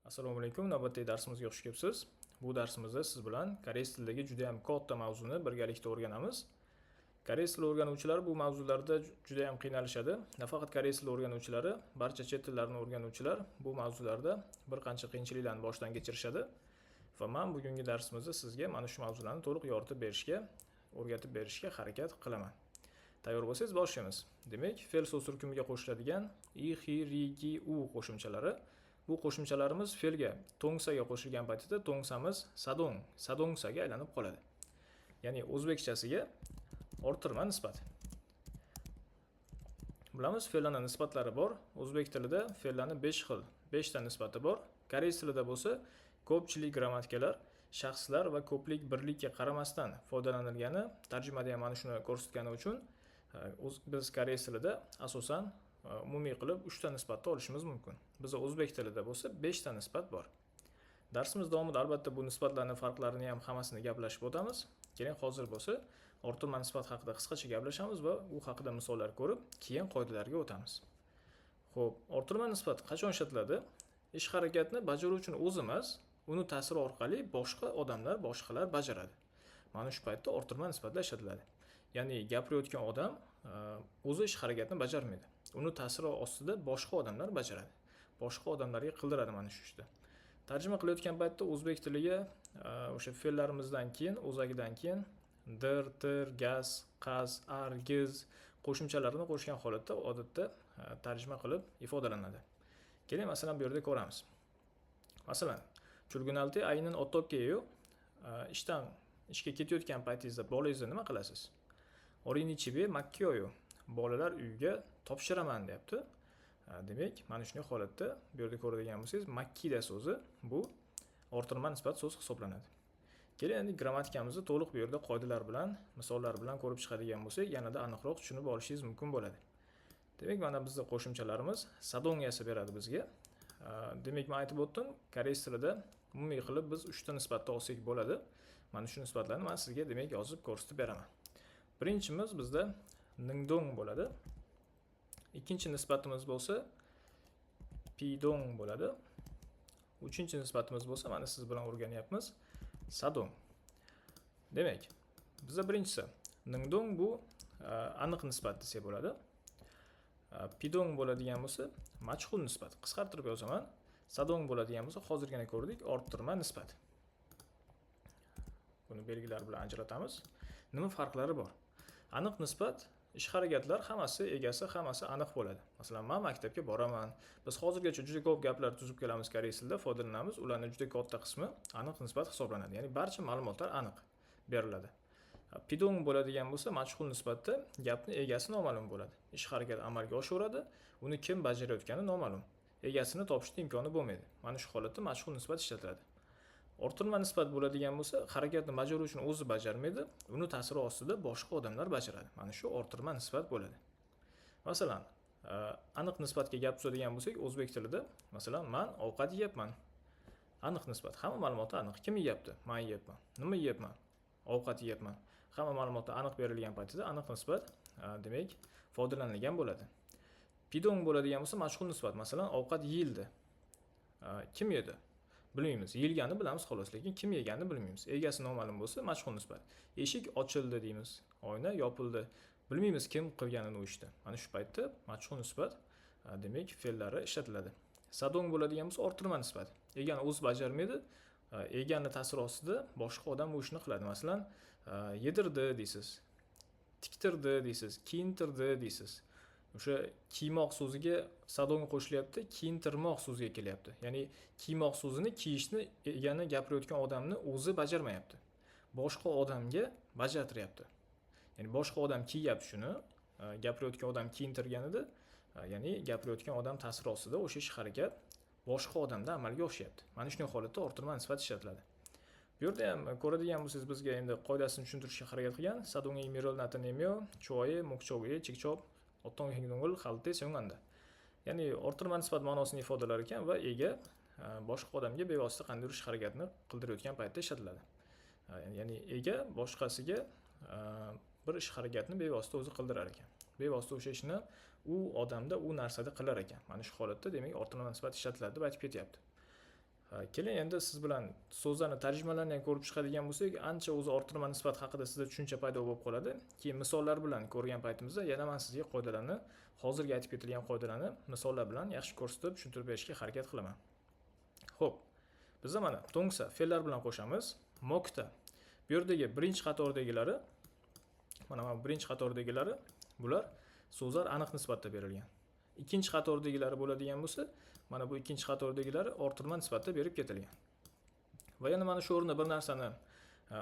Assalomu alaykum, navbatdagi darsimizga xush kelibsiz. Bu darsimizda siz bilan koreys tilidagi juda ham katta mavzuni birgalikda o'rganamiz. Koreys tili o'rganuvchilar bu mavzularda juda ham qiynalishadi. Nafaqat koreys tili o'rganuvchilari, barcha chet tillarini o'rganuvchilar bu mavzularda bir qancha qiyinchiliklarni boshdan kechirishadi. Va men bugungi darsimizda sizga mana shu mavzularni to'liq yoritib berishga, o'rgatib berishga harakat qilaman. Tayyor bo'lsangiz, boshlaymiz. Demak, fe'l so'z turkumiga qo'shiladigan 이, 히, 리, 기, 우 qo'shimchalari. Bu qo'shimchalarimiz fe'lga, 동사ga qo'shilgan paytida 동사miz 사동, 사동사ga aylanib qoladi. Ya'ni o'zbekchasiga orttirma nisbat. Bilamiz, fe'llarning nisbatlari bor. O'zbek tilida fe'llarning 5 xil, 5 ta nisbati bor. Koreys tilida bo'lsa, ko'pchilik grammatikalar shaxslar va ko'plik birlikka qaramasdan foydalanilgani, tarjimada ham mana shuni ko'rsatgani uchun biz koreys tilida asosan umumiy qilib 3 ta nisbatni olishimiz mumkin. Bizda o'zbek tilida bo'lsa 5 ta nisbat bor. Darsimiz davomida albatta bu nisbatlarning farqlarini ham hammasini gaplashib o'tamiz. Keling, hozir bo'lsa orttirma nisbat haqida qisqacha gaplashamiz va u haqida misollar ko'rib, keyin qoidalarga o'tamiz. Xo'p, orttirma nisbat qachon ishlatiladi? Ish harakatni bajaruvchini o'zi emas, uni ta'siri orqali boshqa odamlar, boshqalar bajaradi. Mana shu paytda orttirma nisbatlar ishlatiladi. Ya'ni gapirayotgan odam o'zi ish harakatni bajarmaydi. Uni ta'siri ostida boshqa odamlar bajaradi. Boshqa odamlarga qildiradi mana shu ishni. Tarjima qilayotgan paytda o'zbek tiliga o'sha fe'llarimizdan keyin, o'zagidan keyin dir, tir, gaz, qaz, ar, giz qo'shimchalarini qo'shgan holatda odatda tarjima qilib ifodalanadi. Keling, masalan, bu yerda ko'ramiz. Masalan, 출근할 때 아이는 어떻게 해요? Ishdan ishga ketayotgan paytingizda bolangizni nima qilasiz? 어린이집에 맡겨요. Bolalar uyiga topshiraman, deyapti. Demak, mana shunday holatda bu yerda ko'radigan bo'lsangiz, 맡기다 so'zi bu orttirma nisbat so'z hisoblanadi. Keling, endi grammatikamizni to'liq bu yerda qoidalar bilan, misollar bilan ko'rib chiqadigan bo'lsak, yanada aniqroq tushunib olishingiz mumkin bo'ladi. Demak, mana bizni qo'shimchalarimiz 사동 yasab beradi bizga. Demak, men aytib o'tdim, koreys tilida umumiy qilib biz 3 ta nisbatda olsak bo'ladi. Mana shu nisbatlarni men sizga, demak, yozib ko'rsatib beraman. Birinchimiz bizda 능동 bo'ladi. Ikkinchi nisbatimiz bo'lsa 피동 bo'ladi. Uchinchi nisbatimiz bo'lsa, mana siz bilan o'rganyapmiz, 사동. Demak, bizda birinchisi 능동, bu aniq nisbat desak bo'ladi. 피동 bo'ladigan bo'lsa, majhul nisbat. Qisqartirib yozaman. 사동 bo'ladigan bo'lsa, hozirgina ko'rdik, orttirma nisbat. Buni belgilar bilan ajratamiz. Nima farqlari bor? Aniq nisbat ish harakatlar hammasi, egasi hammasi aniq bo'ladi. Masalan, men maktabga boraman. Biz hozirgacha juda ko'p gaplar tuzib kelamiz, koreys tilida foydalanamiz. Ularning juda katta qismi aniq nisbat hisoblanadi. Ya'ni barcha ma'lumotlar aniq beriladi. 피동 bo'ladigan bo'lsa, majhul nisbatda gapni egasi noma'lum bo'ladi. Ish harakat amalga oshaveradi, uni kim bajarayotgani noma'lum. Egasini topishni imkoni bo'lmaydi. Mana shu holatda majhul nisbat ishlatiladi. Orttirma nisbat bo'ladigan bo'lsa, harakatni bajaruvchini o'zi bajarmaydi, uni ta'siri ostida boshqa odamlar bajaradi. Mana shu orttirma nisbat bo'ladi. Masalan, aniq nisbatga gap tuzadigan bo'lsak, o'zbek tilida, masalan, man ovqat yeyapman. Aniq nisbat, hamma ma'lumoti aniq. Kim yeyapti? Man yeyapman. Nima yeyapman? Ovqat yeyapman. Hamma ma'lumoti aniq berilgan paytida aniq nisbat, demak, foydalanilgan bo'ladi. 피동 bo'ladigan bo'lsa, majhul nisbat. Masalan, ovqat yeyildi. Kim yedi? Bilmaymiz. Yeyilganini bilamiz xolos, lekin kim yeganini bilmaymiz. Egasi noma'lum bo'lsa, majhul nisbat. Eshik ochildi deymiz. Oyna yopildi. Bilmaymiz kim qilganini u ishni. Mana shu paytda majhul nisbat, demak, fe'llari ishlatiladi. 사동 bo'ladigan bo'lsa, orttirma nisbat. Egani o'zi bajarmaydi, egani ta'siri ostida boshqa odam bu ishni qiladi. Masalan, yedirdi deysiz, tiktirdi deysiz, kiyintirdi deysiz. O'sha kiymoq so'ziga 사동 qo'shilyapti, kiyintirmoq so'ziga kelyapti. Ya'ni kiymoq so'zini, kiyishni egani, gapirayotgan odamni o'zi bajarmayapti. Boshqa odamga bajartiryapti. Ya'ni boshqa odam kiyyapti shuni, gapirayotgan odam kiyintirganida, ya'ni gapirayotgan odam ta'siri ostida o'sha ish harakat boshqa odamda amalga oshyapti. Mana shunday holatda orttirma nisbat ishlatiladi. Bu yerda ham ko'radigan bo'lsangiz, bizga endi qoidasini tushuntirishga harakat qilgan. 사동의 의미를 나타내며 주어의 목적어에 직접 어떤 행동을 할 때 사용한다. Ya'ni orttirma nisbat ma'nosini ifodalar ekan va ega boshqa odamga bevosita qandaydir ish harakatni qildirayotgan paytda ishlatiladi. Ya'ni ega boshqasiga bir ish harakatni bevosita o'zi qildirar ekan. Bevosita o'sha ishni u odamda, u narsada qilar ekan. Mana shu holatda, demak, orttirma nisbat ishlatiladi deb aytib ketyapti. Keling, endi siz bilan so'zlarni tarjimalarini ham ko'rib chiqadigan bo'lsak, ancha o'zi orttirma nisbat haqida sizda tushuncha paydo bo'lib qoladi. Keyin misollar bilan ko'rgan paytimizda yana man sizga qoidalarni, hozirgi aytib ketilgan qoidalarni misollar bilan yaxshi ko'rsatib, tushuntirib berishga harakat qilaman. Xo'p, bizda mana 동사 fe'llar bilan qo'shamiz. 먹다. Bu yerdagi birinchi qatordagilari, mana birinchi qatordagilari, bular so'zlar aniq nisbatda berilgan. Ikkinchi qatordagilari bo'ladigan bo'lsa, mana bu ikkinchi qatordagilari orttirma nisbatda berib ketilgan. Va yana mana shu o'rinda bir narsani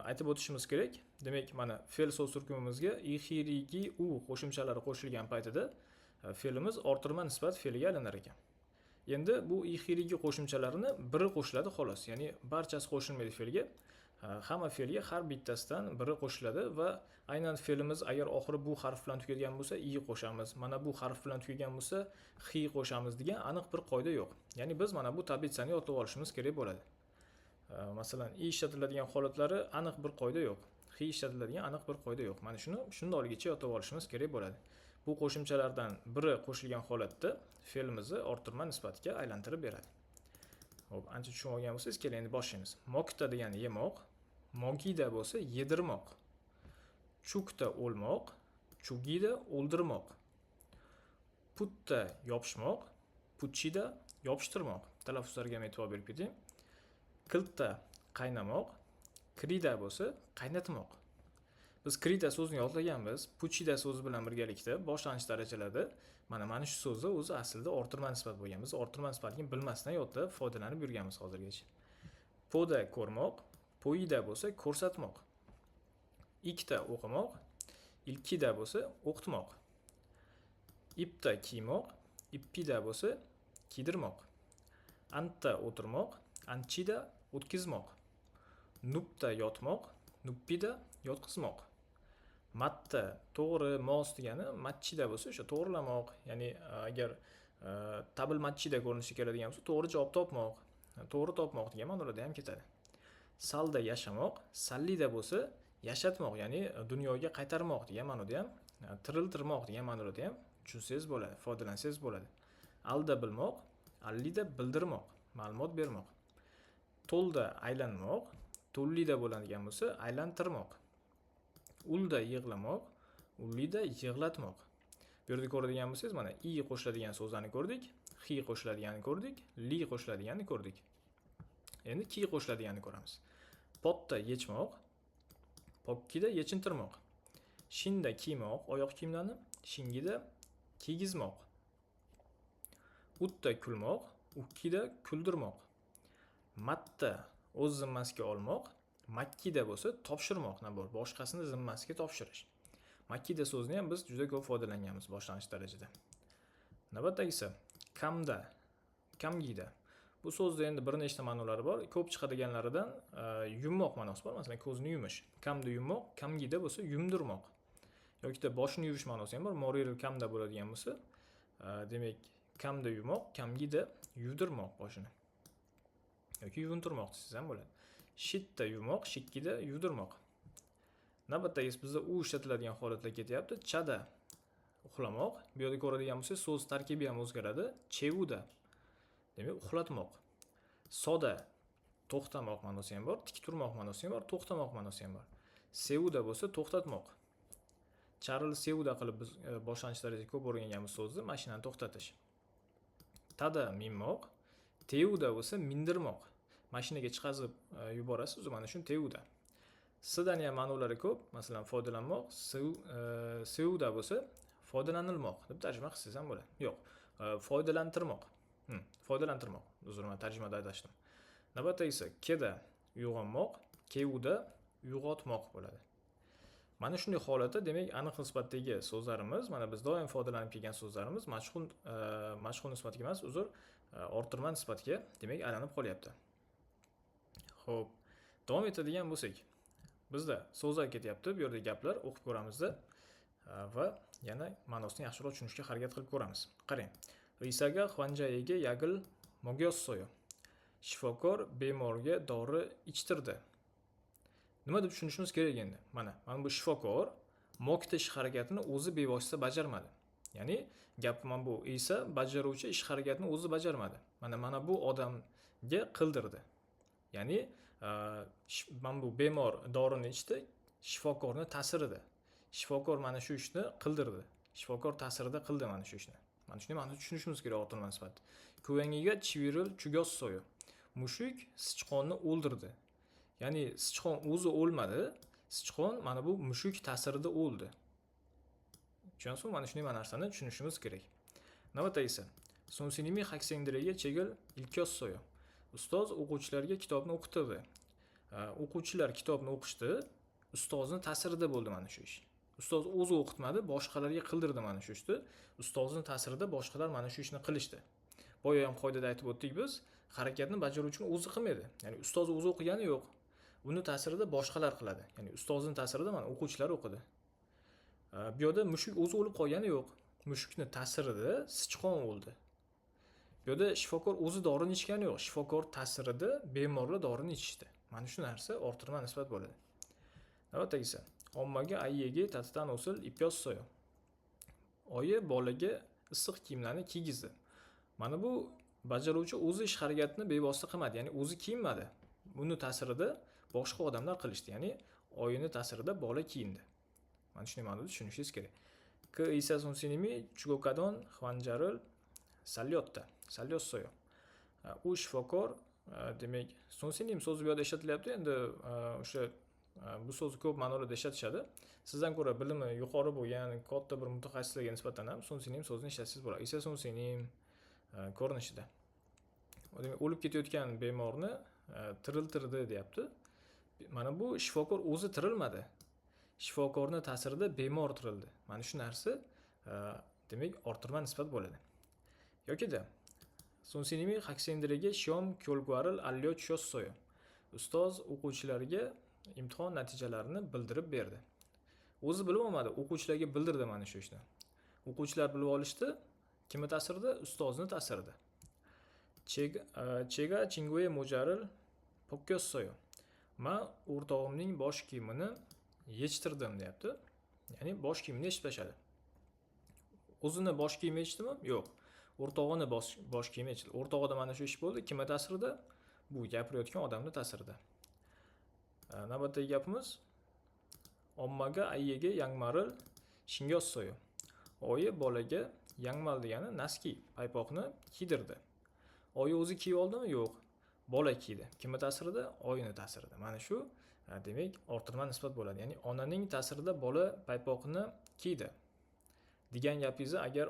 aytib o'tishimiz kerak. Demak, mana fe'l so'z turkumimizga 이, 히, 리, 기, 우 qo'shimchalari qo'shilgan paytida fe'limiz orttirma nisbat fe'liga aylanar ekan. Endi bu 이, 히, 리, 기 qo'shimchalarini biri qo'shiladi xolos, ya'ni barchasi qo'shilmaydi fe'lga. Hamma fe'lga har bittasidan biri qo'shiladi va aynan fe'limiz agar oxiri bu harf bilan tugagan bo'lsa, 이 qo'shamiz, mana bu harf bilan tugagan bo'lsa, 히 qo'shamiz degan aniq bir qoida yo'q. Ya'ni biz mana bu tablitsani yodlab olishimiz kerak bo'ladi. Masalan, 이 ishlatiladigan holatlari aniq bir qoida yo'q. 히 ishlatiladigan aniq bir qoida yo'q. Mana shuni shundoqligicha yodlab olishimiz kerak bo'ladi. Bu qo'shimchalardan biri qo'shilgan holatda fe'limizni orttirma nisbatga aylantirib beradi. Xo'p, ancha tushunib olgan bo'lsangiz, keling, endi boshlaymiz. 먹다 degani yemoq, 먹이다 bo'lsa yedirmoq. 죽다 o'lmoq, 죽이다 o'ldirmoq. 붙다 yopishmoq, 붙이다 yopishtirmoq. Talaffuzlarga ham e'tibor berib keting. 끓다 qaynamoq, 끓이다 bo'lsa qaynatmoq. Biz 끓이다 so'zini yodlaganmiz. 붙이다 so'zi bilan birgalikda boshlang'ich darajalarda mana shu so'zni o'zi aslida orttirma nisbat bo'lgan. Biz orttirma nisbatini bilmasdan yodlab foydalanib yurganmiz hozirgacha. 보다 ko'rmoq, 보이다 bo'lsa ko'rsatmoq. 읽다 o'qimoq, 읽히다 bo'lsa o'qitmoq. 입다 kiymoq, 입히다 bo'lsa kiydirmoq. 앉다 o'tirmoq, 앉히다 o'tkazmoq. 눕다 yotmoq, 눕히다 yotqizmoq. 맞다 to'g'ri, mos degani, 맞히다 bo'lsa o'sha to'g'rilamoq, ya'ni agar 답을 맞히다 ko'rinishga keladigan bo'lsa, to'g'ri javob topmoq, to'g'ri topmoq degan ma'nolarda ham ketadi. 살다 yashamoq, 살리다 bo'lsa yashatmoq, ya'ni dunyoga qaytarmoq degan ma'noda ham, tiriltirmoq degan ma'noda ham tushunsangiz bo'ladi, foydalansangiz bo'ladi. 알다 bilmoq, 알리다 bildirmoq, ma'lumot bermoq. 돌다 aylanmoq, 돌리다 bo'ladigan bo'lsa aylantirmoq. 울다 yig'lamoq, 울리다 yig'latmoq. Bu yerda ko'radigan bo'lsangiz, mana 이 qo'shiladigan so'zlarni ko'rdik, 히 qo'shiladiganini ko'rdik, 리 qo'shiladiganini ko'rdik. Endi 기 qo'shiladiganini ko'ramiz. 벗다 yechmoq, 벗기다 yechintirmoq. 신다 kiymoq, oyoq kiyimlarni, 신기다 kiygizmoq. 웃다 kulmoq, 웃기다 kuldirmoq. 맡다 o'z zimmasiga olmoq, 맡기다 bo'lsa topshirmoq, nabor boshqasini zimmasiga topshirish. 맡기다 so'zini ham biz juda ko'p foydalanganmiz boshlang'ich darajada. Navbatdagisi 감다, 감기다. Bu so'zda endi bir nechta ma'nolari bor. Ko'p chiqadiganlaridan yummoq ma'nosi bor. Masalan, ko'zni yumish. 감다 yummoq, 감기다 bo'lsa yumdirmoq. Yokida boshini yuvish ma'nosi ham bor. 머리를 감다 bo'ladigan bo'lsa, demak, 감다 yummoq, 감기다 yuvdirmoq boshini. Yoki yuvintirmoq desangiz ham bo'ladi. 씻다 yuvmoq, 씻기다 yuvdirmoq. Navbatdagisi bizda 우 ishlatiladigan holatlar ketyapti. 자다 uxlamoq. Bu yerda ko'radigan bo'lsangiz, so'z tarkibi ham o'zgaradi. 재우다 demak uxlatmoq. 서다 to'xtamoq ma'nosi ham bor, tik turmoq ma'nosi ham bor, to'xtamoq ma'nosi ham bor. 세우다 bo'lsa to'xtatmoq. 차를 세우다 qilib biz boshlang'ich darajada ko'p o'rganganmiz so'zni, mashinani to'xtatish. 타다 minmoq, 태우다 bo'lsa mindirmoq. Mashinaga chiqazib yuborasiz, mana shuni 태우다. 쓰다ni ham ma'nolari ko'p. Masalan, foydalanmoq, 쓰다 bo'lsa foydalanilmoq deb tarjima qilsangiz ham bo'ladi. Yo'q, foydalantirmoq. Foydalantirmoq. Uzr, man tarjimada adashdim. Navbatdagisi 깨다 uyg'onmoq, 깨우다 uyg'otmoq bo'ladi. Mana shunday holatda, demak, aniq nisbatdagi so'zlarimiz, mana biz doim foydalanib kelgan so'zlarimiz majhul nisbatga emas, uzr, orttirma nisbatga, demak, aylanib qolyapti. Xo'p, davom etadigan bo'lsak, bizda so'zlar ketyapti, bu yerda gaplar o'qib ko'ramizda va yana ma'nosini yaxshiroq tushunishga harakat qilib ko'ramiz. Qarang. 의사가 환자에게 약을 먹였어요. Shifokor bemorga dori ichtirdi. Nima deb tushunishimiz kerak endi? Mana bu shifokor 먹다 ish harakatini o'zi bevosita bajarmadi. Ya'ni gap mana bu 의사 bajaruvchi ish harakatini o'zi bajarmadi. Mana bu odam Ga qildirdi. Ya'ni mana bu bemor dorini ichdi shifokorni ta'sirida. Shifokor mana shu ishni qildirdi. Shifokor ta'sirida qildi mana shu ishni. Mana shuni ma'no tushunishimiz kerak orttirma sifatida. 고양이가 쥐를 죽였어요. Mushuk sichqonni o'ldirdi. Ya'ni sichqon o'zi o'lmadi, sichqon mana bu mushuk ta'sirida o'ldi. Tushunasizmi? Mana shunday narsani tushunishimiz kerak. Navbatdagisi. 선생님이 학생들에게 책을 읽혔어요. Ustoz o'quvchilarga kitobni o'qitirdi. O'quvchilar kitobni o'qishdi, ustozni ta'sirida bo'ldi mana shu ish. Ustoz o'zi o'qitmadi, boshqalarga qildirdi mana shu ishni. Ustozni ta'sirida boshqalar mana shu ishni qilishdi. Boya ham qoidada aytib o'tdik biz, harakatni bajaruvchini o'zi qilmaydi. Ya'ni ustoz o'zi o'qigani yo'q. Uni ta'sirida boshqalar qiladi. Ya'ni ustozni ta'sirida mana o'quvchilar o'qidi. Bu yerda mushuk o'zi o'lib qolgani yo'q. Mushukni ta'sirida sichqon o'ldi. Bu yerda shifokor o'zi dorini ichgani yo'q. Shifokor ta'sirida bemorlar dorini ichishdi. Mana shu narsa orttirma nisbat bo'ladi. Navbatdagisi. 엄마가 아이에게 따뜻한 옷을 입혔어요. Oyi bolaga issiq kiyimlarni kiygizdi. Mana bu bajaruvchi o'zi ish harakatini bevosita qilmadi, ya'ni o'zi kiyinmadi. Buni ta'sirida boshqa odamlar qilishdi, ya'ni oyini ta'sirida bola kiyindi. Mana shunday ma'noda tushunishingiz kerak. 그 의사 선생님이 죽어가던 환자를 살렸다. 살렸어요. U shifokor, demak, 선생님 so'zi bu yerda ishlatilyapti. Endi o'sha bu so'zni ko'p ma'nolarda ishlatishadi. Sizdan ko'ra bilimi yuqori bo'lgan katta bir mutaxassislarga nisbatan ham 선생님 so'zini ishlatsangiz bo'ladi. 의사 선생님 ko'rinishida. Demak, o'lib ketayotgan bemorni tiriltirdi deyapti. Mana bu shifokor o'zi tirilmadi. Shifokorni ta'sirida bemor tirildi. Mana shu narsa demak orttirma nisbat bo'ladi. Yokida 선생님이 학생들에게 시험 결과를 알려주셨어요. Ustoz o'quvchilarga imtihon natijalarini bildirib berdi. O'zi bilib olmadi, o'quvchilarga bildirdi mana shu ishni. O'quvchilar bilib olishdi. Kimni ta'sirida? Ustozni ta'sirida. 제가 친구의 모자를 벗겼어요. Man o'rtog'imning bosh kiyimini yechtirdim deyapti. Ya'ni bosh kiyimini yechib tashladi. O'zini bosh kiyimi yechdimi? Yo'q. O'rtog'ini bosh kiyimi yechildi. O'rtog'ida mana shu ish bo'ldi. Kimni ta'sirida? Bu gapirayotgan odamni ta'sirida. Navbatdagi gapimiz: 엄마가 아이에게 양말을 신겼어요. Oyi bolaga, 양말 degani носки, paypoqni kiydirdi. Oyi o'zi kiyib oldimi? Yo'q. Bola kiydi. Kimni ta'sirida? Oyini ta'sirida. Mana shu demak orttirma nisbat bo'ladi. Ya'ni onaning ta'sirida bola paypoqni kiydi degan gapingizni agar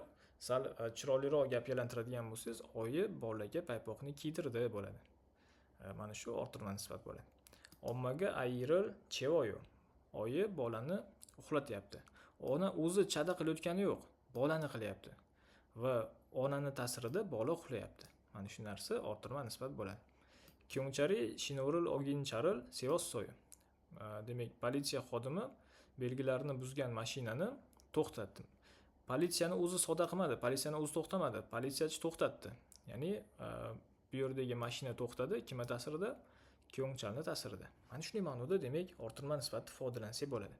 sal chiroyliroq gapga aylantiradigan bo'lsangiz, oyi bolaga paypoqni kiydirdi bo'ladi. Mana shu orttirma nisbat bo'ladi. 엄마가 아이를 재워요. Oyi bolani uxlatyapti. Ona o'zi chada qilayotgani yo'q, bolani qilyapti. Va onani ta'sirida bola uxlayapti. Mana shu narsa orttirma nisbat bo'ladi. 경찰이 신호를 어긴 차를 세웠어요. Demak, politsiya xodimi belgilarni buzgan mashinani to'xtatdi. Politsiyani o'zi soda qilmadi, politsiyani o'zi to'xtamadi, politsiyachi to'xtatdi. Ya'ni bu yerdagi mashina to'xtadi, kimni ta'sirida? 경찰ni ta'sirida. Mana shunday ma'noda demak orttirma nisbatni foydalansak bo'ladi.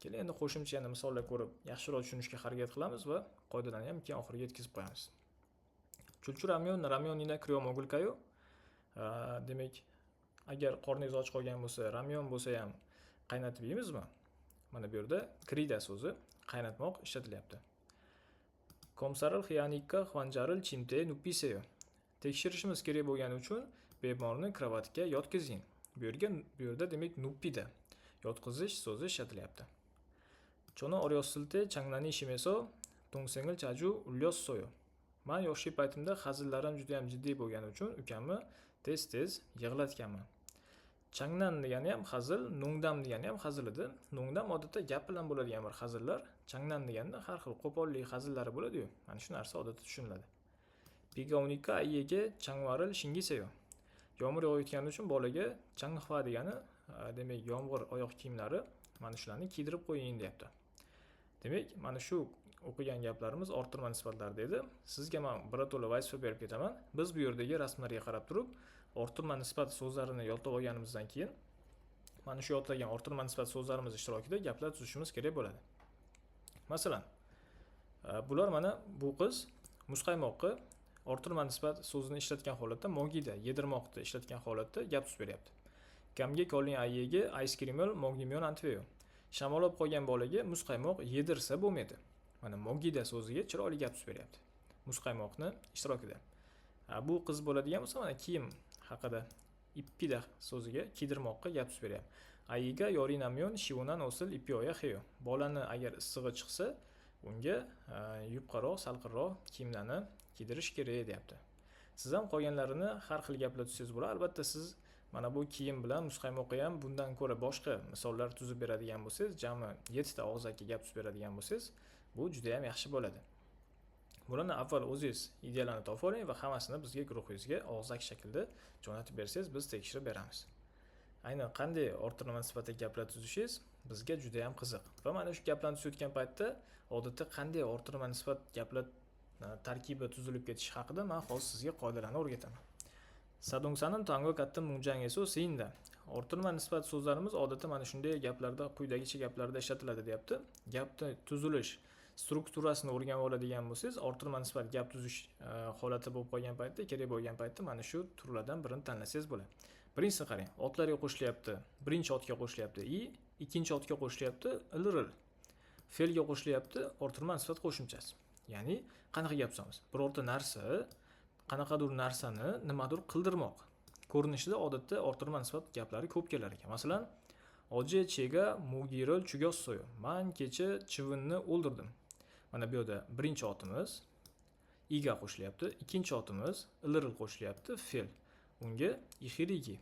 Keling, endi qo'shimcha yana misollar ko'rib, yaxshiroq tushunishga harakat qilamiz va qoidalarni ham keyin oxiriga yetkazib qo'yamiz. 출출하면 라면이나 끓여 먹을까요? Demak, agar qorningiz och qolgan bo'lsa, ramyon bo'lsa ham qaynatib yeymizmi? Mana bu yerda 끓이다 so'zi, qaynatmoq ishlatilyapti. 검사를 해야 하니까 환자를 침대에 눕히세요. Tekshirishimiz kerak bo'lgani uchun bemorni kravatga yotqizing. Bu yerda demak 눕히다, yotqizish so'zi ishlatilyapti. 저는 어렸을 때 장난이 심해서 동생을 자주 울렸어요. Man yoshlik paytimda hazillarim juda ham jiddiy bo'lgani uchun ukamni tez-tez yig'latganman. 장난 degani ham hazil, 농담 degani ham hazil edi. 농담 odatda gap bilan bo'ladigan bir hazillar. 장난 deganda har xil qo'pollik hazillari bo'ladi-yu. Mana shu narsa odatda tushuniladi. 비가 오니까 아이에게 장화를 신기세요. Yomg'ir yog'ayotgani uchun bolaga 장화 degani demak yomg'ir oyoq kiyimlari, mana shularni kiydirib qo'ying deyapti. Demak, mana shu o'qigan gaplarimiz orttirma nisbatlar dedi. Sizga men birato'la vazifa berib ketaman. Biz bu yerdagi rasmlarga qarab turib, orttirma nisbat so'zlarini yodlab olganimizdan keyin mana shu yodlagan orttirma nisbat so'zlarimiz ishtirokida gaplar tuzishimiz kerak bo'ladi. Masalan, bular mana bu qiz muzqaymoqni Orttirma nisbat so'zini ishlatgan holatda mogida, yedirmoqni ishlatgan holatda gap tuzib beryapti. Kamga kolling ayiga ice mognimyon antveyo. Shamollab qolgan bolaga muzqaymoq yedirsa bo'lmaydi. Mana mogida so'ziga chiroyli gap tuzib beryapti. Muzqaymoqni ishtirokida. Bu qiz bo'ladigan bo'lsa, mana kiyim haqida ippida so'ziga kiydirmoqqa gap tuzib beryapti. Ayiga yorinamyon shivunan osil ipyoya xeyo. Bolani agar issig'i chiqsa, unga yupqaroq, salqinroq kiyimlarni kiydirish kerak deyapti. Siz ham qolganlarini har xil gaplar tuzsangiz bo'ladi. Albatta siz mana bu kiyim bilan muzqaymoqqa ham bundan ko'ra boshqa misollar tuzib beradigan bo'lsangiz, jami 7 ta og'zaki gap tuzib beradigan bo'lsangiz, bu juda ham yaxshi bo'ladi. Bularni avval o'zingiz ideyalarni topib oling va hammasini bizga guruhingizga og'zaki shaklda jo'natib bersangiz, biz tekshirib beramiz. Aynan qanday orttirma sifatida gaplar tuzishingiz bizga juda ham qiziq. Va mana shu gaplarni tuzayotgan paytda odatda qanday orttirma nisbat gaplar tarkibi tuzilib ketishi haqida man hozir sizga qoidalarni o'rgataman. Sadongsanim tango kattim mungjangeso seinda. Orttirma nisbat so'zlarimiz odatda mana shunday gaplarda, quyidagicha gaplarda ishlatiladi deyapti. Gapni tuzilish strukturasini o'rganib oladigan bo'lsangiz, orttirma nisbat gap tuzish holati bo'lib qolgan paytda, kerak bo'lgan paytda mana shu turlardan birini tanlasangiz bo'ladi. Birinchisini qarang, otlarga qo'shilyapti. Birinchi otga qo'shilyapti i, ikkinchi otga qo'shilyapti lrl. Fe'lga qo'shilyapti orttirma nisbat qo'shimchasi. Ya'ni qanaqa gap tuzamiz? Birorta narsa, qanaqadir narsani nimadir qildirmoq. Ko'rinishida odatda orttirma nisbat gaplari ko'p kelar ekan. Masalan, Oje chega mugiril chugossoyo. Man kecha chivinni o'ldirdim. Mana bu yerda birinchi otimiz iga qo'shilyapti, ikkinchi otimiz lrl qo'shilyapti, fe'l. Unga ixirigi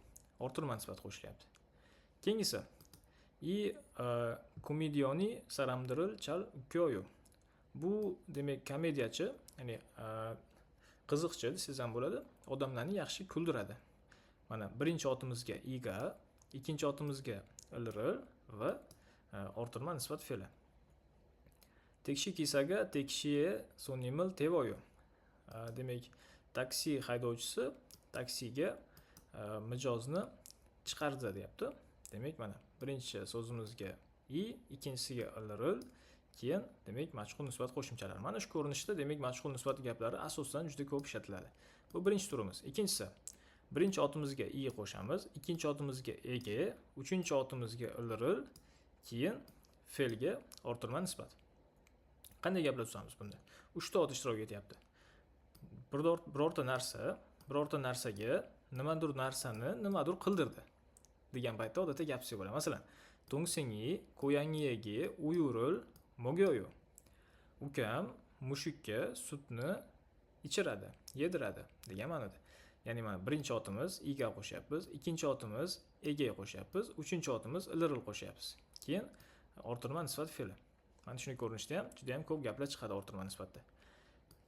orttirma nisbat qo'shilyapti. Keyingisi i komedioni saramdiril chal ukyoyu. Bu demak komediyachi, ya'ni qiziqchi desangiz ham bo'ladi, odamlarni yaxshi kuldiradi. Mana birinchi otimizga iga, ikkinchi otimizga lrl va orttirma nisbat fe'li. Tekshi kisaga tekshiye sonimil tevoyu. Demak, taksi haydovchisi taksiga mijozni chiqardi deyapti. Demak, mana birinchi so'zimizga i, ikkinchisiga lrl, keyin demak majhul nisbat qo'shimchalari. Mana shu ko'rinishda demak majhul nisbat gaplari asosan juda ko'p ishlatiladi. Bu birinchi turimiz. Ikkinchisi, birinchi otimizga i qo'shamiz, ikkinchi otimizga eg, uchinchi otimizga lrl, keyin fe'lga orttirma nisbat. Qanday gaplar tuzamiz bunda? Uchta ot ishtirok etyapti. Birorta narsa, birorta narsaga nimadir narsani nimadir qildirdi degan paytda odatda gap tuzsak bo'ladi. Masalan, 동생이 고양이에게 우유를 먹여요. Ukam mushukka sutni ichiradi, yediradi degan ma'noda. Ya'ni mana birinchi otimiz iga qo'shyapmiz, ikkinchi otimiz ega qo'shyapmiz, uchinchi otimiz lrl qo'shyapmiz. Keyin orttirma nisbat fe'li. Mana shunday ko'rinishda ham juda ham ko'p gaplar chiqadi orttirma nisbatda.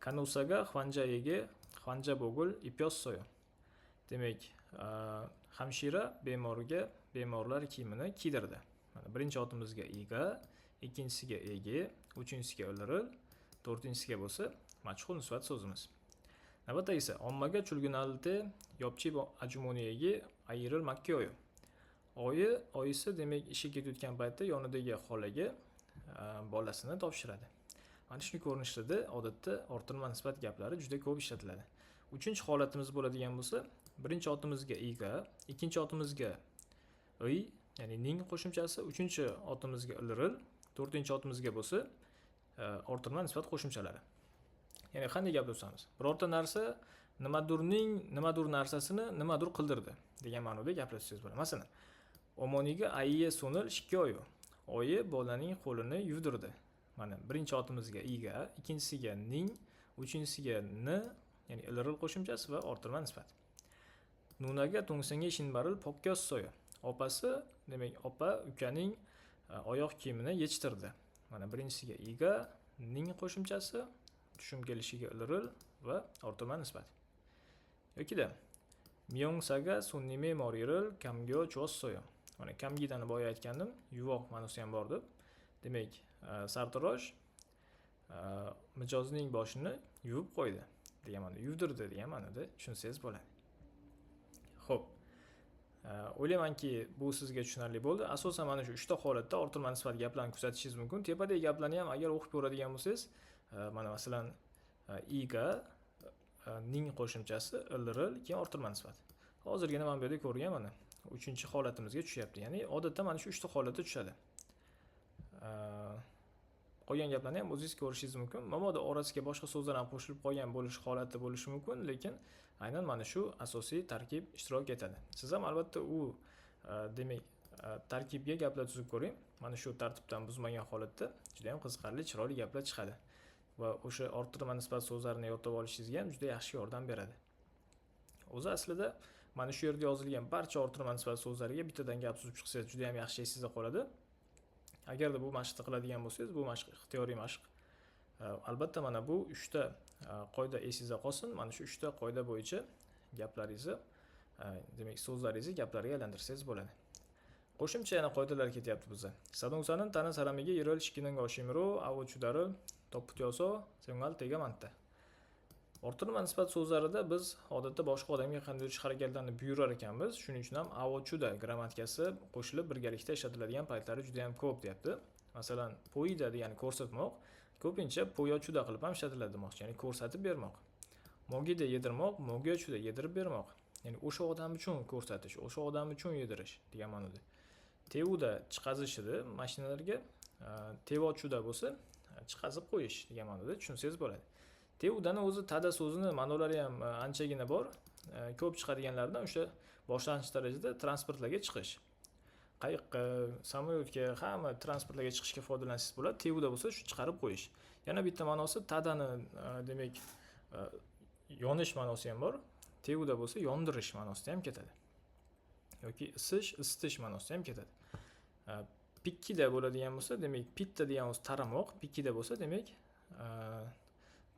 간호사가 환자에게 환자복을 입혔어요. Demak, hamshira bemorga bemorlar kiyimini kiydirdi. Mana birinchi otimizga iga, ikkinchisiga eg, uchinchisiga lrl, to'rtinchisiga bo'lsa majhul nisbat so'zimiz. Navbatdagisi 엄마가 출근할 때 옆집 아주머니에게 아이를 맡겨요. Oyi, oyisi demak ishga ketayotgan paytda yonidagi xolaga bolasini topshiradi. Mana shunday ko'rinishlarda odatda orttirma nisbat gaplari juda ko'p ishlatiladi. Uchinchi holatimiz bo'ladigan bo'lsa, birinchi otimizga iga, ikkinchi otimizga iy, ya'ni ning qo'shimchasi, uchinchi otimizga lrl, to'rtinchi otimizga bo'lsa orttirma nisbat qo'shimchalari. Ya'ni qanday gap tuzamiz? Birorta narsa nimadirning nimadir narsasini nimadir qildirdi degan ma'noda gaplashsangiz bo'ladi. Masalan, 어머니가 아이의 손을 씻겨요. Oyi bolaning qo'lini yuvdirdi. Mana birinchi otimizga iga, ikkinchisiga ning, uchinchisiga n, ya'ni lrl qo'shimchasi va orttirma nisbat. 누나가 동생의 신발을 벗겼어요. Opasi, demak, opa ukaning oyoq kiyimini yechtirdi. Mana birinchisiga iga, ning qo'shimchasi, tushum kelishiga lrl va orttirma nisbat. Yokida 미용사가 손님의 머리를 감겨 주었어요. Mana 감기다ni boya aytgandim, yuvoq ma'nosi ham bor deb. Demak, sartarosh mijozning boshini yuvib qo'ydi degan ma'noda, yuvdirdi degan ma'noda tushunsangiz bo'ladi. Xo'p. O'ylaymanki, bu sizga tushunarli bo'ldi. Asosan mana shu uchta holatda orttirma nisbat gaplarni kuzatishingiz mumkin. Tepadagi gaplarni ham agar o'qib ko'radigan bo'lsangiz, mana masalan, iga Ning qo'shimchasi, il, ril, keyin orttirma nisbat. Hozirgina mana bu yerda ko'rgan mana uchinchi holatimizga tushyapti. Ya'ni odatda mana shu uchta holatda tushadi. Qolgan gaplarni ham o'zingiz ko'rishingiz mumkin. Mabodo orasiga boshqa so'zlar ham qo'shilib qolgan bo'lish holati bo'lishi mumkin, lekin aynan mana shu asosiy tarkib ishtirok etadi. Siz ham albatta u demak tarkibga gaplar tuzib ko'ring. Mana shu tartibdan buzmagan holatda juda ham qiziqarli, chiroyli gaplar chiqadi. Va o'sha orttirma nisbat so'zlarini yodlab olishingizga ham juda yaxshi yordam beradi. O'zi aslida mana shu yerda yozilgan barcha orttirma nisbat so'zlariga bittadan gap tuzib chiqsangiz juda ham yaxshi esingizda qoladi. Agarda bu mashqni qiladigan bo'lsangiz, bu mashq ixtiyoriy mashq. Albatta mana bu uchta qoida esingizda qolsin. Mana shu uchta qoida bo'yicha gaplaringizni, demak so'zlaringizni gaplarga aylantirsangiz bo'ladi. Qo'shimcha yana qoidalar ketyapti bizda. 자동차는 다른 사람에게 일을 시키는 것이므로 아워주다를 덧붙여서 사용할 때가 많다. Orttirma nisbat so'zlarida biz odatda boshqa odamga qandaydir ish harakatlarni buyurar ekanmiz. Shuning uchun ham 아워주다 grammatikasi qo'shilib birgalikda ishlatiladigan paytlari juda ham ko'p deyapti. Masalan, 보이다 degani ko'rsatmoq, ko'pincha 보여주다 qilib ham ishlatiladi demoqchi, ya'ni ko'rsatib bermoq. 먹이다 yedirmoq, 먹여주다 yedirib bermoq. Ya'ni o'sha odam uchun ko'rsatish, o'sha odam uchun yedirish degan ma'noda. 태우다 chiqazish edi mashinalarga, 태워주다 bo'lsa chiqazib qo'yish degan ma'noda tushunsangiz bo'ladi. 태우다ni o'zi 타다 so'zini ma'nolari ham anchagina bor. Ko'p chiqadiganlaridan o'sha boshlang'ich darajada transportlarga chiqish. Qayiqqa, samolyotga, hamma transportlarga chiqishga foydalansangiz bo'ladi. 태우다 bo'lsa shu chiqarib qo'yish. Yana bitta ma'nosi 타다ni demak yonish ma'nosi ham bor. 태우다 bo'lsa yondirish ma'nosida ham ketadi. Yoki isish, isitish ma'nosida ham ketadi. Pikkida bo'ladigan bo'lsa, demak pitta degan o'zi taramoq, pikkida bo'lsa, demak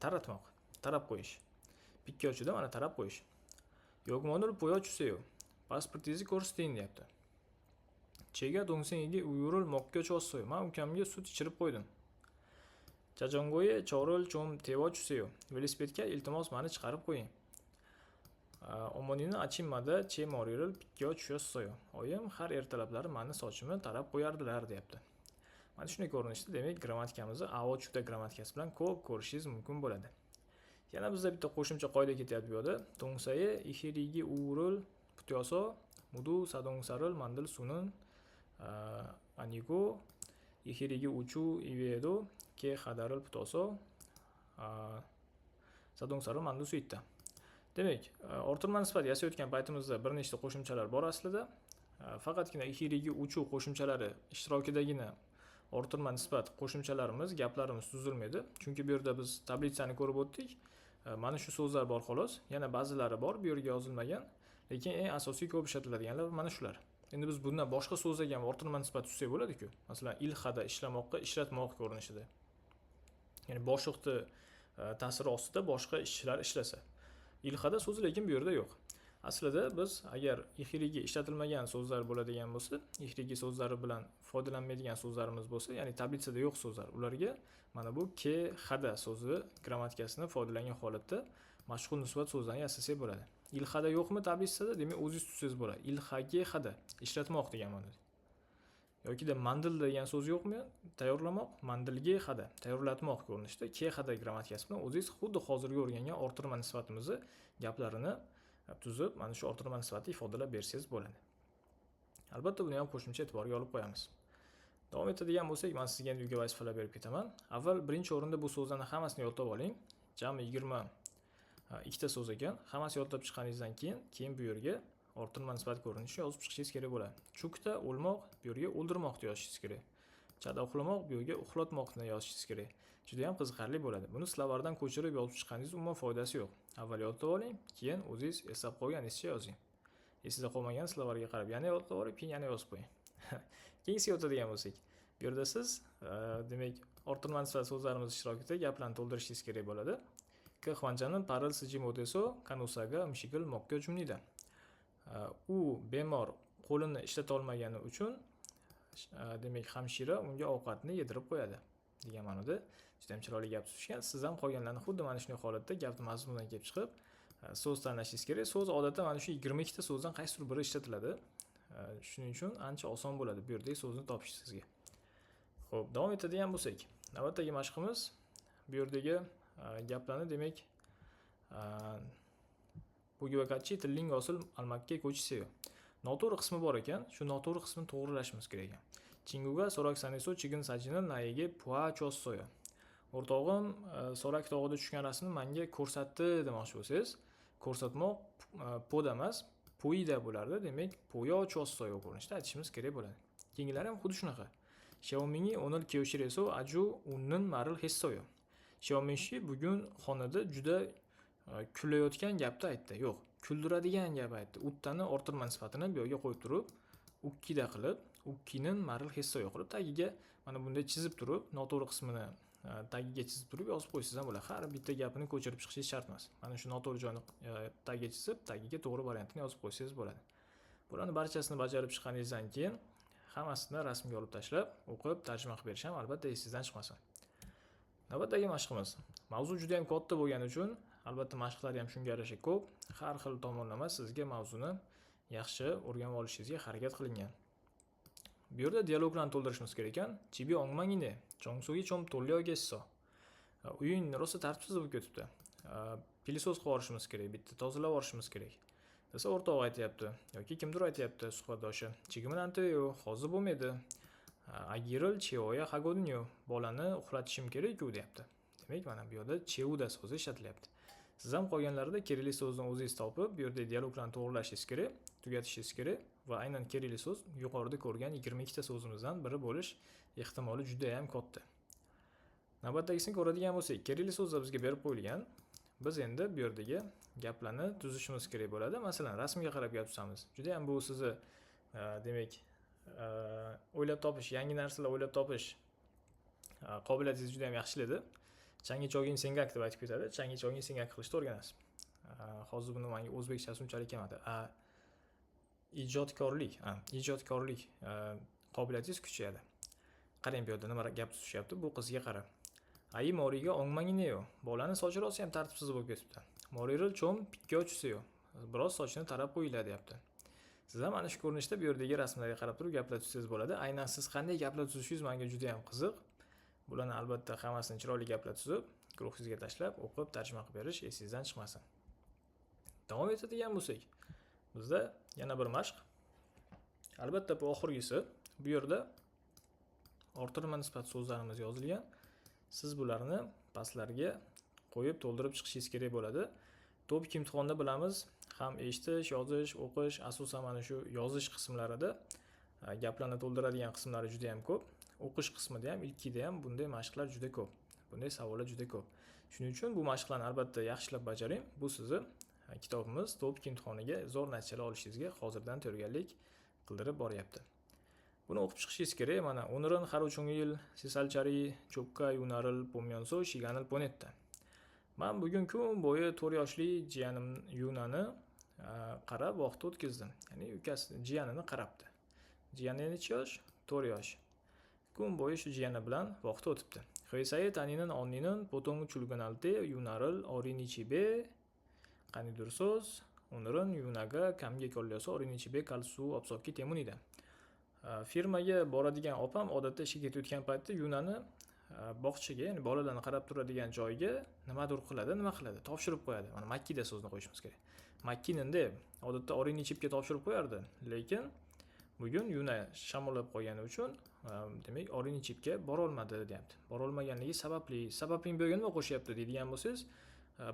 taratmoq, tarab qo'yish. 비켜주다 mana tarab qo'yish. 여권을 보여주세요. Pasportingizni ko'rsating deyapti. 제가 동생에게 우유를 먹여줬어요. Man ukamga sut ichirib qo'ydim. 자전거에 저를 좀 태워주세요. Velosipedga iltimos mani chiqarib qo'ying. 어머니는 아침마다 제 머리를 빗겨주셨어요. Oyim har ertalablari mani sochimni tarab qo'yardilar deyapti. Mana shunday ko'rinishda demak grammatikamizni 아워주다 grammatikasi bilan ko'p ko'rishingiz mumkin bo'ladi. Yana bizda bitta qo'shimcha qoida ketyapti bu yerda. 동사에 이히리기 우를 붙여서 모두 자동사를 만들 수는 아니고 이히리기 우주 이외에도 게 하다를 붙어서 자동사를 만들 수 있다. Demak, orttirma nisbat yasayotgan paytimizda bir nechta qo'shimchalar bor aslida. Faqatgina ихирigi uchu qo'shimchalari ishtirokidagina orttirma nisbat qo'shimchalarimiz, gaplarimiz tuzilmaydi. Chunki bu yerda biz tablitsani ko'rib o'tdik. Mana shu so'zlar bor xolos. Yana ba'zilari bor, bu yerga yozilmagan. Lekin eng asosiy ko'p ishlatiladiganlar mana shular. Endi biz bundan boshqa so'zlarga ham orttirma nisbat tuzsak bo'ladi-ku. Masalan, 일하다 ishlamoqqa ishlatmoq ko'rinishida. Ya'ni boshliqni ta'siri ostida boshqa ishchilar ishlasa. 일하다 so'zi lekin bu yerda yo'q. Aslida biz agar ихирigi ishlatilmagan so'zlar bo'ladigan bo'lsa, ихирigi so'zlari bilan foydalanmaydigan so'zlarimiz bo'lsa, ya'ni tablitsada yo'q so'zlar, ularga mana bu 게 하다 so'zi grammatikasini foydalangan holatda mashg'ul nisbat so'zlarni yasasak bo'ladi. 일하다 yo'qmi tablitsada? Demak, o'zingiz tuzsangiz bo'ladi. 일하게 하다 ishlatmoq degan ma'noda. Yokida 만들다 degan so'z yo'qmi? Tayyorlamoq, 만들게 하다, tayyorlatmoq ko'rinishida 게 하다 grammatikasi bilan o'zingiz xuddi hozirgi o'rgangan orttirma nisbatimizni gaplarini tuzib, mana shu orttirma nisbatni ifodalab bersangiz bo'ladi. Albatta buni ham qo'shimcha e'tiborga olib qo'yamiz. Davom etadigan bo'lsak, men sizga endi uyga vazifalar berib ketaman. Avval birinchi o'rinda bu so'zlarni hammasini yodlab oling. Jami 22 ta so'z ekan. Hammasi yodlab chiqqaningizdan keyin bu yerga orttirma nisbat ko'rinishini yozib chiqishingiz kerak bo'ladi. 죽다 o'lmoq, bu yerga o'ldirmoqni yozishingiz kerak. 자다 uxlamoq, bu yerga uxlatmoqni yozishingiz kerak. Juda ham qiziqarli bo'ladi. Buni словарь dan ko'chirib yozib chiqqaningiz umuman foydasi yo'q. Avval yodlab oling, keyin o'zingiz eslab qolganingizcha yozing. Esingizda qolmagan словарь ga qarab yana yodlab olib, keyin yana yozib qo'ying. Keyingisiga o'tadigan bo'lsak, bu yerda siz demak orttirma nisbat so'zlarimiz ishtirokida gaplarni to'ldirishingiz kerak bo'ladi. 그 환자는 발을 쓰지 못해서 간호사가 음식을 먹여줍니다. U bemor qo'lini ishlata olmagani uchun demak hamshira unga ovqatni yedirib qo'yadi degan ma'noda juda ham chiroyli gap tuzishgan. Siz ham qolganlarni xuddi mana shunday holatda gapni mazmunidan kelib chiqib so'z tanlashingiz kerak. So'z odatda mana shu 22 ta so'zdan qaysidir biri ishlatiladi. Shuning uchun ancha oson bo'ladi bu yerdagi so'zni topish sizga. Xo'p, davom etadigan bo'lsak, navbatdagi mashqimiz bu yerdagi gaplarni demak 보기와 같이 틀린 것을 알맞게 고치세요. Noto'g'ri qismi bor ekan, shu noto'g'ri qismini to'g'rilashimiz kerak ekan. 친구가 설악산에서 찍은 사진을 나에게 보여줬어요. O'rtog'im Sorak tog'ida tushgan rasmni menga ko'rsatdi demoqchi bo'lsangiz, ko'rsatmoq 보다 emas, 보이다 bo'lardi. Demak, 보여줬어요 ko'rinishda aytishimiz kerak bo'ladi. Keyingilari ham xuddi shunaqa. 샤오밍이 오늘 교실에서 아주 웃는 말을 했어요. Xiaomi bugun xonada juda kulayotgan gapni aytdi. Yo'q, kuldiradigan gap aytdi. 웃다ni orttirma nisbatini bu yerga qo'yib turib, 웃기다 qilib, 웃기는 말을 했어요 qilib, tagiga mana bunday chizib turib, noto'g'ri qismini tagiga chizib turib yozib qo'ysangiz ham bo'ladi. Har bitta gapini ko'chirib chiqishingiz shart emas. Mana shu noto'g'ri joyini tagiga chizib, tagiga to'g'ri variantini yozib qo'ysangiz bo'ladi. Bularni barchasini bajarib chiqqaningizdan keyin hammasini rasmga olib tashlab, o'qib, tarjima qilib berish ham albatta esingizdan chiqmasin. Navbatdagi mashqimiz. Mavzu juda ham katta bo'lgani uchun albatta mashqlar ham shunga yarasha ko'p. Har xil tomonlama sizga mavzuni yaxshi o'rganib olishingizga harakat qilingan. Bu yerda dialoglarni to'ldirishimiz kerak ekan. 집이 엉망이네. 청소기 좀 돌려야겠어. Uying rosa tartibsiz bo'lib ketibdi. Пылесос qilib yuborishimiz kerak, bitta tozalab yuborishimiz kerak. Desa o'rtog'i aytyapti yoki kimdir aytyapti suhbatdoshi. 지금은 안 돼요. Hozir bo'lmaydi. 아기를 재워야 하거든요. Bolani uxlatishim kerak-ku deyapti. Demak, mana bu yerda 재우다 so'zi ishlatilyapti. Siz ham qolganlarida kerakli so'zni o'zingiz topib, bu yerda dialoglarni to'g'rilashingiz kerak, tugatishingiz kerak va aynan kerakli so'z yuqorida ko'rgan 22 ta so'zimizdan biri bo'lish ehtimoli juda ham katta. Navbatdagisini ko'radigan bo'lsak, kerakli so'zlar bizga berib qo'yilgan. Biz endi bu yerdagi gaplarni tuzishimiz kerak bo'ladi. Masalan, rasmga qarab gap tuzamiz. Juda ham bu sizni demak, o'ylab topish, yangi narsalar o'ylab topish qobiliyatingizni juda ham yaxshilaydi. 창의적인 생각 deb aytib ketadi. 창의적인 생각 qilishni o'rganasiz. Hozir buni menga o'zbekchasi unchalik kelmadi. Ijodkorlik, ijodkorlik qobiliyatingiz kuchayadi. Qarang, bu yerda nima gap tuzishyapti bu qizga qarab. 아이 머리가 엉망이네요. Bolani sochi rosa ham tartibsiz bo'lib ketibdi. 머리를 좀 빗겨주세요. Biroz sochini tarab qo'yinglar deyapti. Siz ham mana shu ko'rinishda bu yerdagi rasmlarga qarab turib gaplar tuzsangiz bo'ladi. Aynan siz qanday gaplar tuzishingiz menga juda ham qiziq. Bularni albatta hammasini chiroyli gaplar tuzib, guruhingizga tashlab, o'qib, tarjima qilib berish esingizdan chiqmasin. Davom etadigan bo'lsak, bizda yana bir mashq. Albatta bu oxirgisi. Bu yerda orttirma nisbat so'zlarimiz yozilgan. Siz bularni pastlarga qo'yib to'ldirib chiqishingiz kerak bo'ladi. TOPIK imtihonida bilamiz, ham eshitish, yozish, o'qish, asosan mana shu yozish qismlarida gaplarni to'ldiradigan qismlari juda ham ko'p. O'qish qismida ham, ilkida ham bunday mashqlar juda ko'p. Bunday savollar juda ko'p. Shuning uchun bu mashqlarni albatta yaxshilab bajaring. Bu sizni kitobimiz TOPIK imtihoniga zo'r natijalar olishingizga hozirdan tayyorgarlik qildirib boryapti. Buni o'qib chiqishingiz kerak. Mana 오늘은 하루 종일 3살짜리 조카 유나를 보면서 시간을 보냈다. Man bugun kun bo'yi 4 yoshli jiyanim Yunani qarab vaqt o'tkazdim. Ya'ni ukasi jiyanini qarabdi. Jiyani necha yosh? 4 yosh. Kun bo'yi shu jiyani bilan vaqt o'tibdi. 회사에 다니는 언니는 보통 출근할 때 유나를 어린이집에 qandaydir so'z. 오늘은 유나가 감기 걸려서 어린이집에 갈 수 없었기 때문이다. Firmaga boradigan opam odatda ishga ketayotgan paytda Yunani bog'chaga, ya'ni bolalarni qarab turadigan joyga nimadir qiladi, nima qiladi? Topshirib qo'yadi. Mana 맡기다 so'zini qo'yishimiz kerak. 맡기는데 odatda 어린이집ga topshirib qo'yardi, lekin bugun Yuna shamollab qolgani uchun demak 어린이집ga borolmadi deyapti. Borolmaganligi sababli, sababing bu yerga nima qo'shyapti deydigan bo'lsangiz,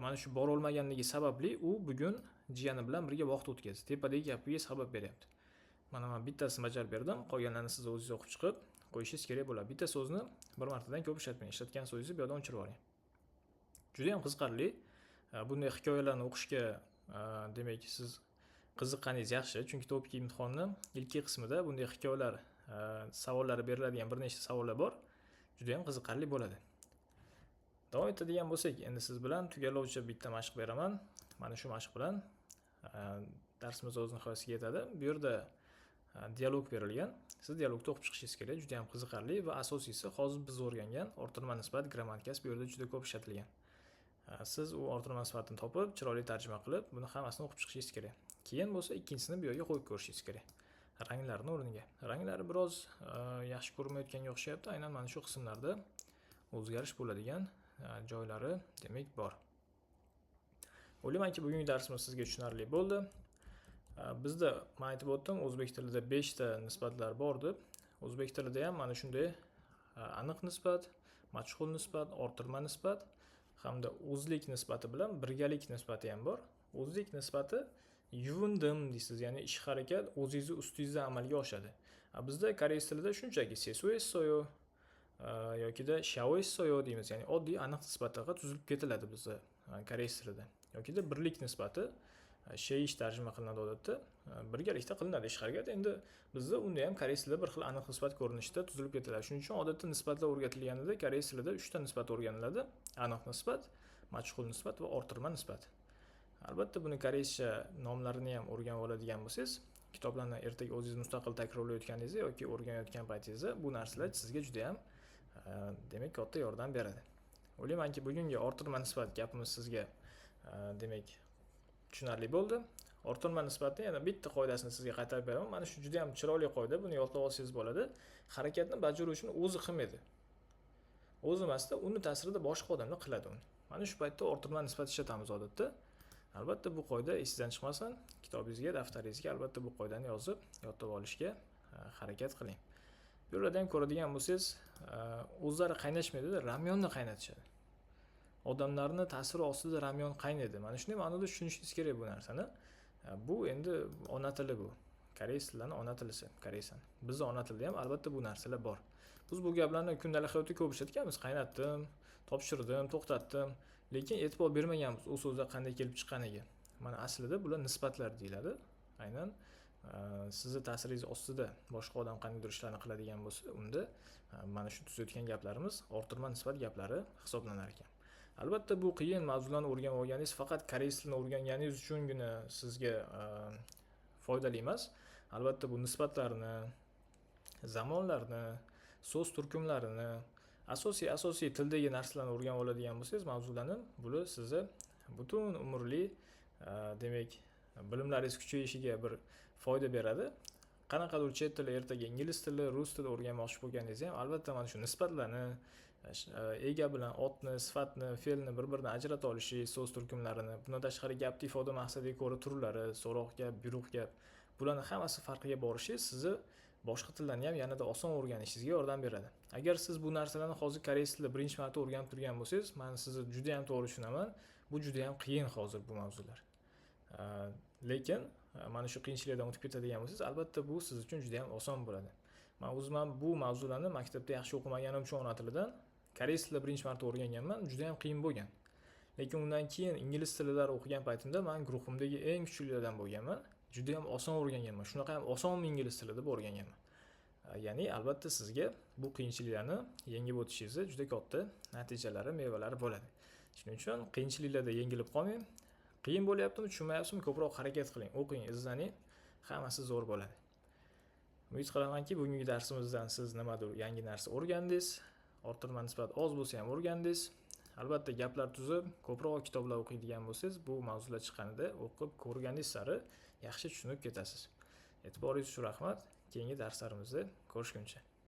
mana shu borolmaganligi sababli u bugun jiyani bilan birga vaqt o'tkazdi. Tepadagi gapiga sabab beryapti. Mana man bittasini bajarib berdim, qolganlarini siz o'zingiz o'qib chiqib qo'yishingiz kerak bo'ladi. Bitta so'zni bir martadan ko'p ishlatmang. Ishlatgan so'zingizni bu yerdan o'chirib yuboring. Juda ham qiziqarli. Bunday hikoyalarni o'qishga demak siz qiziqqaningiz yaxshi, chunki TOPIK imtihonni ilk qismida bunday hikoyalar savollari beriladigan bir nechta savollar bor. Juda ham qiziqarli bo'ladi. Davom etadigan bo'lsak, endi siz bilan tugallovchi bitta mashq beraman. Mana shu mashq bilan darsimiz o'z nihoyasiga yetadi. Bu yerda dialog berilgan. Siz dialogni o'qib chiqishingiz kerak. Juda ham qiziqarli va asosiysi hozir biz o'rgangan orttirma nisbat grammatikasi bu yerda juda ko'p ishlatilgan. Siz u orttirma nisbatini topib, chiroyli tarjima qilib, buni hammasini o'qib chiqishingiz kerak. Keyin bo'lsa ikkinchisini bu yerga qo'yib ko'rishingiz kerak. Ranglarni o'rniga. Ranglari biroz yaxshi ko'rinmayotganga o'xshayapti. Aynan mana shu qismlarda o'zgarish bo'ladigan joylari demak bor. O'ylaymanki, bugungi darsimiz sizga tushunarli bo'ldi. Bizda, man aytib o'tdim, o'zbek tilida 5 ta nisbatlar bor deb. O'zbek tilida ham mana shunday aniq nisbat, majhul nisbat, orttirma nisbat hamda o'zlik nisbati bilan birgalik nisbati ham bor. O'zlik nisbati yuvindim deysiz, ya'ni ish harakat o'zingizni ustingizda amalga oshadi. Bizda koreys tilida shunchaki 세수했어요 yokida 샤워했어요 deymiz, ya'ni oddiy aniq nisbatlarga tuzilib ketiladi bizda koreys tilida. Yokida birlik nisbati 셰이시 tarjima qilinadi odatda. Birgalikda qilinadi ish harakat. Endi bizda unda ham koreys tilida bir xil aniq nisbat ko'rinishida tuzilib ketiladi. Shuning uchun odatda nisbatlar o'rgatilganida koreys tilida 3 ta nisbat o'rganiladi: aniq nisbat, majhul nisbat va orttirma nisbat. Albatta, buni koreyscha nomlarini ham o'rganib oladigan bo'lsangiz, kitoblarni ertaga o'zingiz mustaqil takrorlayotganingizda yoki o'rganayotgan paytingizda bu narsalar sizga juda ham demak, katta yordam beradi. O'ylaymanki, bugungi orttirma nisbat gapimiz sizga demak, tushunarli bo'ldi. Orttirma nisbatni yana bitta qoidasini sizga qaytarib beraman. Mana shu juda ham chiroyli qoida, buni yodlab olsangiz bo'ladi. Harakatni bajaruvchini o'zi qilmaydi. O'zi emasda, uni ta'sirida boshqa odamlar qiladi uni. Mana shu paytda orttirma nisbat ishlatamiz odatda. Albatta, bu qoida esingizdan chiqmasin. Kitobingizga, daftaringizga albatta bu qoidani yozib, yodlab olishga harakat qiling. Bu yerda ham ko'radigan bo'lsangiz, o'zlari qaynashmaydi, ramyonni qaynatishadi. Odamlarni ta'siri ostida ramyon qaynaydi. Mana shunday ma'noda tushunishingiz kerak bu narsani. Bu endi ona tili bu. Koreys tilini ona tilisi, koreysani. Bizni ona tilida ham albatta bu narsalar bor. Biz bu gaplarni kundalik hayotda ko'p ishlatganmiz. Qaynatdim, topshirdim, to'xtatdim, lekin e'tibor bermaganmiz u so'zlar qanday kelib chiqqaniga. Mana aslida bular nisbatlar deyiladi. Aynan sizni ta'siringiz ostida boshqa odam qandaydir ishlarni qiladigan bo'lsa, unda mana shu tuzayotgan gaplarimiz orttirma nisbat gaplari hisoblanar ekan. Albatta, bu qiyin mavzularni o'rganib olganingiz faqat koreys tilini o'rganganingiz uchungina sizga foydali emas. Albatta, bu nisbatlarni, zamonlarni, so'z turkumlarini, asosiy tildagi narsalarni o'rganib oladigan bo'lsangiz, mavzularni, bular sizni butun umrli demak, bilimlaringiz kuchayishiga bir foyda beradi. Qanaqadir chet tili, ertaga ingliz tili, rus tili o'rganmoqchi bo'lganingizda ham albatta mana shu nisbatlarni, ega bilan otni, sifatni, fe'lni bir-biridan ajrata olishingiz, so'z turkumlarini, bundan tashqari gapni ifoda maqsadiga ko'ra turlari, so'roq gap, buyruq gap, bularni hammasi farqiga borishingiz sizni boshqa tillarni ham yanada oson o'rganishingizga yordam beradi. Agar siz bu narsalarni hozir koreys tilida birinchi marta o'rganib turgan bo'lsangiz, man sizni juda ham to'g'ri tushunaman. Bu juda ham qiyin hozir bu mavzular. Lekin mana shu qiyinchiliklardan o'tib ketadigan bo'lsangiz, albatta bu siz uchun juda ham oson bo'ladi. Man o'zim ham bu mavzularni maktabda yaxshi o'qimaganim uchun ona tilidan koreys tilida birinchi marta o'rganganman, juda ham qiyin bo'lgan. Lekin undan keyin ingliz tilida o'qigan paytimda man guruhimdagi eng kuchlilardan bo'lganman. Juda ham oson o'rganganman. Shunaqa ham osonmi ingliz tili deb o'rganganman. Ya'ni albatta sizga bu qiyinchiliklarni yengib o'tishingizni juda katta natijalari, mevalari bo'ladi. Shuning uchun qiyinchiliklarda yengilib qolmang. Qiyin bo'lyaptimi, tushunmayapsizmi, ko'proq harakat qiling, o'qing, izlaning, hammasi zo'r bo'ladi. Umid qilamanki, bugungi darsimizdan siz nimadir yangi narsa o'rgandingiz. Orttirma nisbat oz bo'lsa ham o'rgandingiz. Albatta, gaplar tuzib, ko'proq kitoblar o'qiydigan bo'lsangiz, bu mavzular chiqqanida o'qib ko'rganingiz sari yaxshi tushunib ketasiz. E'tiboringiz uchun rahmat. Keyingi darslarimizda ko'rishguncha.